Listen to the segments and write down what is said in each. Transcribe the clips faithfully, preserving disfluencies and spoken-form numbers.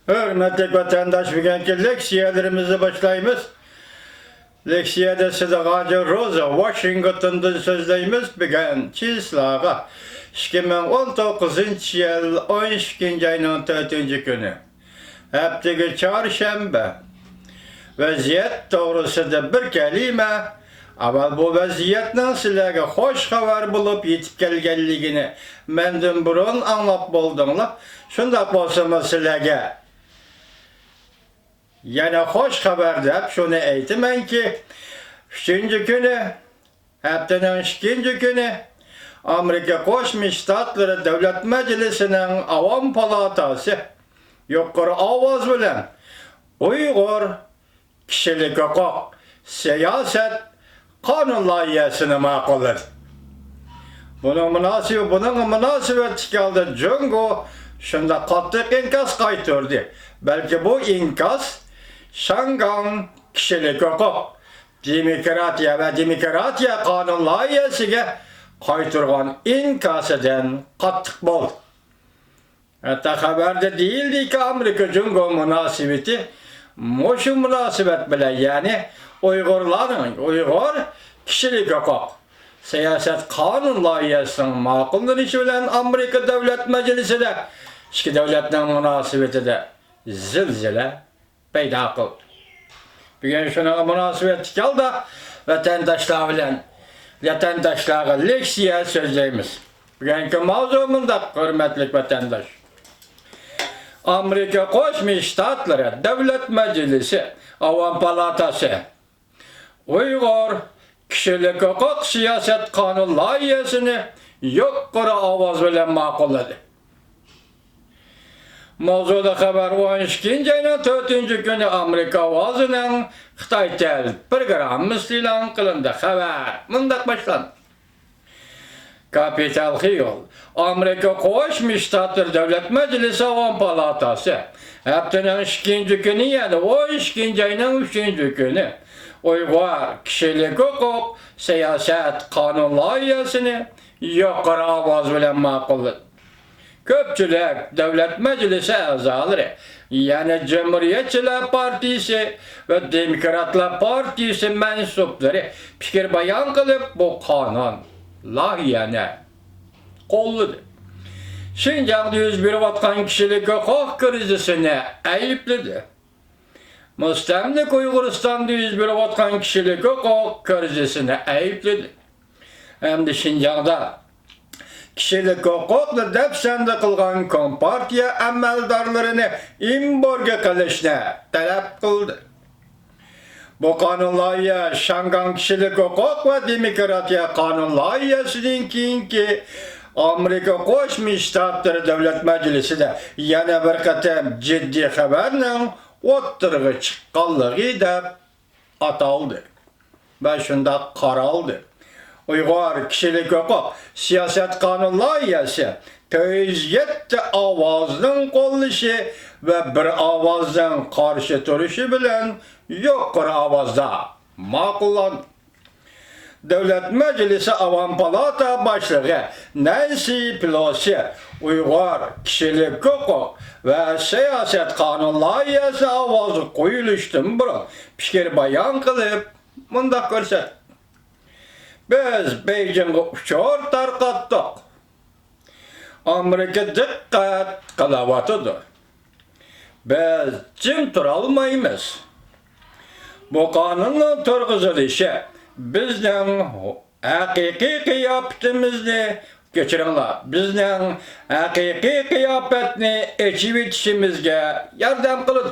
ھۆرمەتلىك ۋەتەنداش، بۈگۈنكى لېكسىيەلىرىمىزنى باشلايمىز. لېكسىيەدە سىزگە ھازىر روزا ۋاشىنگتوندىن سۆزلەيمىز. بۈگۈن چىسلاغا ئىككى مىڭ ئون توققۇزىنچى يىل ئون ئىككىنچى ئاينىڭ تۆتىنچى كۈنى. ھەپتىگە چارشەنبە. ۋەزىيەت توغرىسىدا بىر كەلىمە. ئاۋۋال بۇ ۋەزىيەتنىڭ سىلەرگە خوش خەۋەر بولۇپ يېتىپ كەلگەنلىكىنى مەندىن بۇرۇن ئاڭلاپ بولدۇڭلار. شۇنداق بولسىمۇ سىلەرگە يەنە خوش خەۋەر دەپ شۇنى ئېيتىمەنكى، ئۈچىنچى كۈنى، ھەپتىنىڭ ئىككىنچى كۈنى ئامېرىكا قوشما شتاتلىرى دۆلەت مەجلىسىنىڭ ئاۋام پالاتاسى يۇقىرى ئاۋاز بىلەن ئۇيغۇر كىشىلىك ھوقۇق، سىياسەت، قانۇن لايىھەسىنى ماقۇللىدى. بۇنىڭ مۇناسىۋى-، بۇنىڭغا مۇناسىۋەتلىك ھالدا جۇڭگو شۇنداق قاتتىق ئىنكاس قايتۇردى. بەلكى بۇ ئىنكاس شاڭگاڭ كىشىلىك ھوقۇق، دېموكراتىيە ۋە دېموكراتىيە قانۇن لايىھەسىگە قايتۇرغان ئىنكاسىدىن قاتتىق بولدى. ھەتتا خەۋەردە دېيىلدىكى، ئامېرىكا جۇڭگو مۇناسىۋىتى مۇشۇ مۇناسىۋەت بىلەن، يەنى ئۇيغۇرلارنىڭ، ئۇيغۇر كىشىلىك ھوقۇق، سىياسەت، قانۇن لايىھەسىنىڭ ماقۇللىنىشى بىلەن ئامېرىكا دۆلەت مەجلىسىدە ئىككى دۆلەتنىڭ مۇناسىۋىتىدە زىلزىلە پەيدا قىلدى. بۈگۈن شۇنىڭغا مۇناسىۋەتلىك ھالدا ۋەتەنداشلار بىلەن، ۋەتەنداشلارغا لېكسىيە سۆزلەيمىز. بۈگۈنكى ماۋزۇ مۇنداق، ھۆرمەتلىك ۋەتەنداش. ئامېرىكا قوشما شتاتلىرى دۆلەت مەجلىسى، ئاۋام پالاتاسى ئۇيغۇر كىشىلىك ھوقۇق سىياسەت قانۇن لايىھەسىنى يۇقىرى ئاۋاز بىلەن ماقۇللىدى. ماۋزۇدا خەۋەر. ئون ئىككىنچى ئاينىڭ تۆتىنچى كۈنى ئامېرىكا ئاۋازىنىڭ خىتاي تىل پروگراممىسى ئېلان قىلىندى. خەۋەر مۇنداق باشلاندى. كاپىتال خىيال. ئامېرىكا قوشما شتاتلىرى دۆلەت مەجلىسى ئاۋام پالاتاسى ھەپتىنىڭ ئىككىنچى كۈنى، يەنى ئون ئىككىنچى ئاينىڭ ئۈچىنچى كۈنى ئۇيغۇر كىشىلىك ھوقۇق سىياسەت قانۇن لايىھەسىنى يۇقىرى ئاۋاز بىلەن ماقۇللىدى. كۆپچىلىك دۆلەت مەجلىسى ئەزالىرى، يەنى جۇمھۇرىيەتچىلەر پارتىيىسى ۋە دېموكراتلار پارتىيىسى مەنسۇپلىرى پىكىر بايان قىلىپ، بۇ قانۇن لايىھەنى قوللىدى. شىنجاڭدا يۈز بېرىۋاتقان كىشىلىك ھوقۇق كىرىزىسىنى ئەيىبلىدى. مۇستەملىكە ئۇيغۇرىستاندا يۈز بېرىۋاتقان كىشىلىك ھوقۇق كىرىزىسىنى ئەيىبلىدى. ھەمدە شىنجاڭدا كىشىلىك ھوقۇقنى دەپسەندە قىلغان كومپارتىيە ئەمەلدارلىرىنى ئېمبارگو قىلىشنى تەلەپ قىلدى. بۇ قانۇن لايىھە شاڭگاڭ كىشىلىك ھوقۇق ۋە دېموكراتىيە قانۇن لايىھەسىدىن كېيىنكى ئامېرىكا قوشما شتاتلىرى دۆلەت مەجلىسىدە يەنە بىر قېتىم جىددىي خەۋەرنىڭ ئوتتۇرىغا چىققانلىقى دەپ ئاتالدى ۋە شۇنداق قارالدى. ئۇيغۇر كىشىلىك ھوقۇق سىياسەت قانۇن لايىھەسى تۆت يۈز يەتتە ئاۋازنىڭ قوللىشى ۋە بىر ئاۋازنىڭ قارشى تۇرۇشى بىلەن يۇقىرى ئاۋازدا ماقۇللاندى. دۆلەت مەجلىسى ئاۋام پالاتا باشلىقى نەنسى پېلوسى ئۇيغۇر كىشىلىك ھوقۇق ۋە سىياسەت قانۇن لايىھەسى ئاۋازغا قويۇلۇشتىن بۇرۇن پىكىر بايان قىلىپ، مۇنداق كۆرسەتتى: بىز بېيجىڭغا ئۇچۇر تارقاتتۇق. ئامېرىكا دىققەت قىلىۋاتىدۇ. بىز جىم تۇرالمايمىز. بۇ قانۇننىڭ تۇرغۇزۇلۇشى بىزنىڭ ھەقىقىي قىياپىتىمىزنى، كەچۈرۈڭلار، بىزنىڭ ھەقىقىي قىياپەتنى ئېچىۋېتىشىمىزگە ياردەم قىلىدۇ.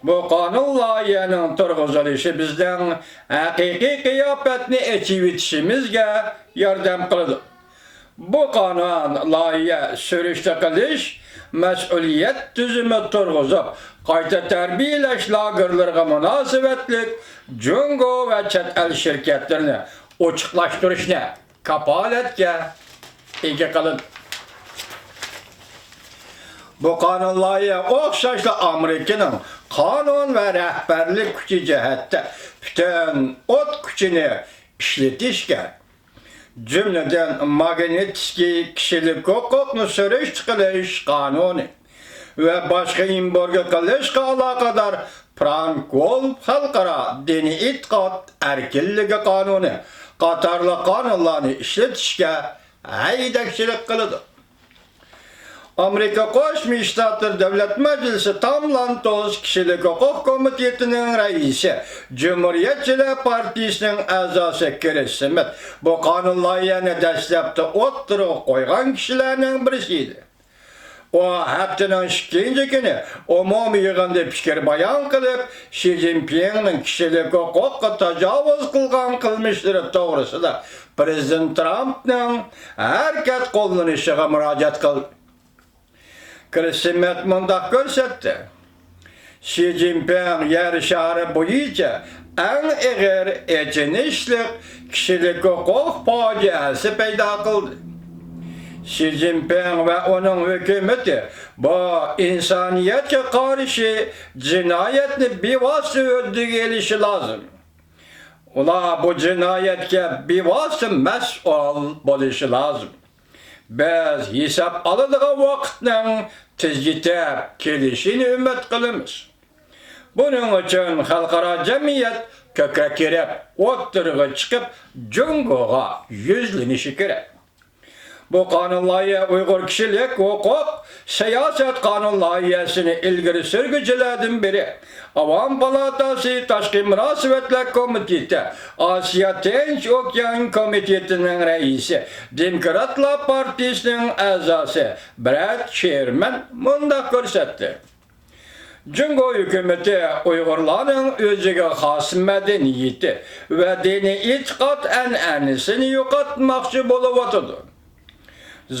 بۇ قانۇن لايىھەنىڭ تۇرغۇزۇلۇشى بىزنىڭ ھەقىقىي قىياپەتنى ئېچىۋېتىشىمىزگە ياردەم قىلىدۇ. بۇ قانۇن لايىھە سۈرۈشتە قىلىش مەسئۇلىيەت تۈزۈمى تۇرغۇزۇپ، قايتا تەربىيەلەش لاگېرلىرىغا مۇناسىۋەتلىك جۇڭگو ۋە چەت ئەل شىركەتلىرىنى ئوچۇقلاشتۇرۇشنى كاپالەتكە ئىگە قىلىدۇ. بۇ قانۇن لايىھە ئوخشاشلا ئامېرىكىنىڭ قانۇن ۋە رەھبەرلىك كۈچى جەھەتتە پۈتۈن ئوت كۈچىنى ئىشلىتىشكە، جۈملىدىن ماگنىتسكىي كىشىلىك ھوقۇقنى سۈرۈشتە قىلىش قانۇنى، ۋە باشقا ئېمبارگو قىلىشقا ئالاقىدار فرانك ۋولف خەلقئارا دىنىي ئېتىقاد ئەركىنلىكى قانۇنى قاتارلىق قانۇنلارنى ئىشلىتىشكە ھەيدەكچىلىك قىلىدۇ. ئامېرىكا قوشما شتاتلىرى دۆلەت مەجلىسى تام لانتوس كىشىلىك ھوقۇق كومىتېتىنىڭ رەئىسى، جۇمھۇرىيەتچىلەر پارتىيىسىنىڭ ئەزاسى كرىس سمىت بۇ قانۇن لايىھەنى دەسلەپتە ئوتتۇرىغا قويغان كىشىلەرنىڭ بىرسى ئىدى. ئۇ ھەپتىنىڭ ئىككىنچى كۈنى ئومۇمىي يىغىندا پىكىر بايان قىلىپ، شى جىنپىڭنىڭ كىشىلىك ھوقۇققا تاجاۋۇز قىلغان قىلمىشلىرى توغرىسىدا پىرېزىدېنت ترامپنىڭ ھەرىكەت قوللىنىشىغا مۇراجىئەت قىلدى. كرىس سمىت مۇنداق كۆرسەتتى: شى جىنپىڭ يەر شارى بويىچە ئەڭ ئېغىر، ئېچىنىشلىق كىشىلىك ھوقۇق پاجىئەسى پەيدا قىلدى. شى جىنپىڭ ۋە ئۇنىڭ ھۆكۈمىتى بۇ ئىنسانىيەتكە قارشى جىنايەتنى بىۋاسىتە ھۆددىگە ئېلىشى لازىم. ئۇلار بۇ جىنايەتكە بىۋاسىتە مەسئۇل بولۇشى لازىم. بىز ھېساب ئالىدىغان ۋاقىتنىڭ تېز يېتىپ كېلىشىنى ئۈمىد قىلىمىز. بۇنىڭ ئۈچۈن خەلقئارا جەمئىيەت كۆكرەك كېرىپ، ئوتتۇرىغا چىقىپ، جۇڭگوغا يۈزلىنىشى كېرەك. بۇ قانۇن لايىھە ئۇيغۇر كىشىلىك ھوقۇق سىياسەت قانۇن لايىھەسىنى ئىلگىرى سۈرگۈچىلەردىن بىرى، ئاۋام پالاتاسى تاشقى مۇناسىۋەتلەر كومىتېتى ئاسىيا تىنچ ئوكيان كومىتېتىنىڭ رەئىسى، دېموكراتلار پارتىيىسىنىڭ ئەزاسى برەد شېرمەن مۇنداق كۆرسەتتى: جۇڭگو ھۆكۈمىتى ئۇيغۇرلارنىڭ ئۆزىگە خاس مەدەنىيىتى ۋە دىنىي ئېتىقاد ئەنئەنىسىنى يوقاتماقچى بولۇۋاتىدۇ.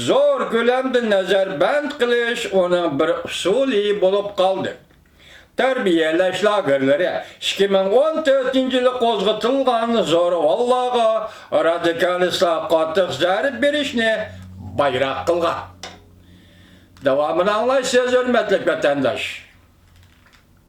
زور كۆلەمدە نەزەربەند قىلىش ئۇنىڭ بىر ئۇسۇلى بولۇپ قالدى. تەربىيەلەش لاگېرلىرى، ئىككى مىڭ ئون تۆتىنچى يىلى قوزغىتىلغان زورىۋاللارغا رادىكال ئىسلام قاتتىق زەربە بېرىشنى بايراق قىلغان. داۋامىنى ئاڭلايسىز، ھۆرمەتلىك ۋەتەنداش.